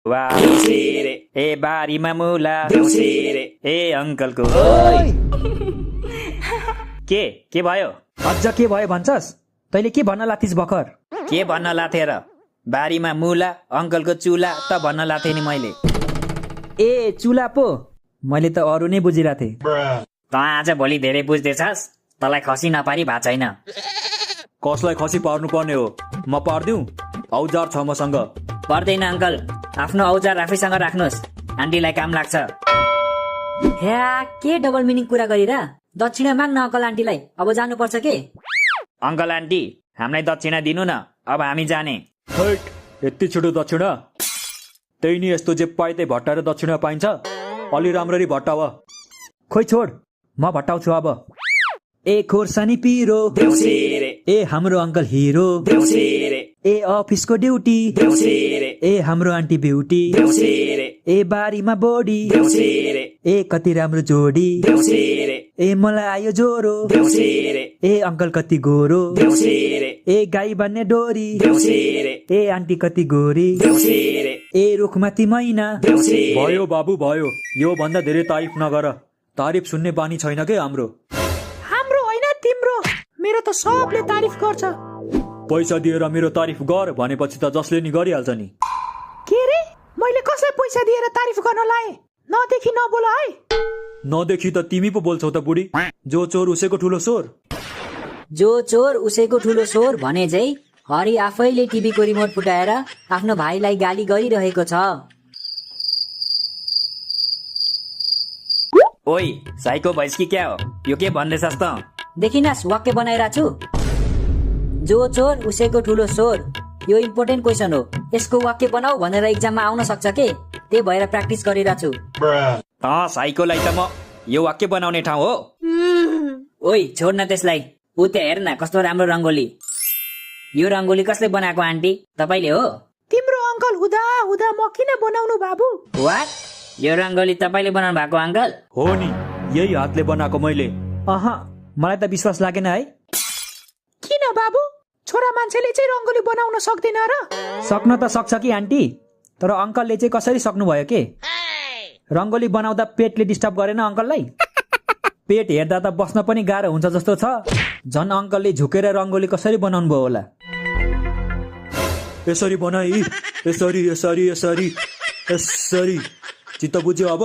ए बारीमा मुला ए अङ्कलको के भयो? अझ के भयो भन्छस्? तैले के भन्न लाथिस भर्खर? के भन्न लाथे र? बारीमा मुला अङ्कलको चुला त भन्न लाथे नि मैले। ए चुला पो, मैले त अरू नै बुझिरहेथे। त आज भोलि धेरै बुझ्दैछस्, तँलाई खसी नपारी भएको छैन। कसलाई खसी पार्नु पर्ने हो? म पार्दिउ? औजार छ मसँग। पर्दैन अङ्कल, आफ्नो औजार आफैसँग राख्नुहोस्, आन्टीलाई काम लाग्छ। ह्या के डबल मिनिङ कुरा गरिरा? दक्षिणा माग्न अङ्कल आन्टीलाई, अब जानुपर्छ के? अङ्कल आन्टी हामीलाई दक्षिणा दिनु न, अब हामी जाने। हैट, यति छिटो दक्षिणा? त्यही नि यस्तो जे पाए त्यही भट्टाएर दक्षिणा पाइन्छ? अलि राम्ररी भट्टाव। खोइ छोड, म भट्टाउँछु अब। ए खोर्सानी पिरो ए हाम्रो अङ्कल हिरो ए अफिसको ड्युटी ए हाम्रो आन्टी ब्युटी ए बारीमा बोडी ए कति राम्रो जोडी ए मलाई आयो ज्वरो ए अङ्कल कति गोरो ए गाई बान्ने डोरी ए आन्टी कति गोरी ए रुखमाथि मैना। भयो बाबु भयो, यो भन्दा धेरै तारिफ नगर। तारिफ सुन्ने बानी छैन के हाम्रो। तिम्रो मेरो त सबले तारिफ गर्छ। पैसा दिएर मेरो तारिफ गर भनेपछि त जसले नि गरिहाल्छ नि। के रे, मैले कसलाई पैसा दिएर तारिफ गर्न लाए? नदेखि नबोल है। नदेखि त तिमी पो बोल्छौ त बुढी। जो चोर उसैको ठुलो सोर। जो चोर उसैको ठुलो सोर भने चाहिँ हरि आफैले टिभीको रिमोट फुटाएर आफ्नो भाइलाई गाली गरिरहेको छ। ओइ साइको भैस कि क्या हो? यो के भन्दैछस् त? देखिनास् वाक्य बनाइरहेको छु। जो चोर उसैको ठुलो सोर, यो इम्पोर्टेन्ट क्वेसन हो। यसको वाक्य बनाऊ भनेर इक्जाममा आउन सक्छ के? त्यही भएर प्र्याक्टिस गरिरहेको छु। साइकोलाई त म यो वाक्य बनाउने ठाउँ हो। ओइ छोड न त्यसलाई, ऊ त्यहाँ हेर न कस्तो राम्रो रङ्गोली। यो रङ्गोली कसले बनाएको आन्टी? तपाईँले हो? तिम्रो अङ्कल हुँदा हुँदा म किन बनाउनु बाबु? वाट? यो रङ्गोली तपाईँले बनाउनु भएको अङ्कल? हो नि, यही हातले बनाएको मैले। मलाई त विश्वास लागेन है। किन बाबु, छोरा मान्छेले चाहिँ रङ्गोली बनाउन सक्दैन र? सक्न त सक्छ कि आन्टी, तर अङ्कलले चाहिँ कसरी सक्नुभयो के? रङ्गोली बनाउँदा पेटले डिस्टर्ब गरेन अङ्कललाई? पेट हेर्दा त बस्न पनि गाह्रो हुन्छ जस्तो छ। झन् अङ्कलले झुकेर रङ्गोली कसरी बनाउनु भयो होला? यसरी बनाई, यसरी यसरी यसरी यसरी। चित्त बुझ्यो अब?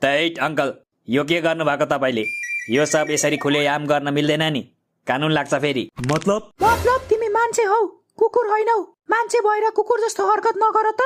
तैट अङ्कल, यो के गर्नु भएको तपाईँले? यो सब यसरी खुलेआम गर्न मिल्दैन नि, कानुन लाग्छ फेरि। मतलब तिमी मान्छे हौ, कुकुर होइनौ। मान्छे भएर कुकुर जस्तो हरकत नगर त।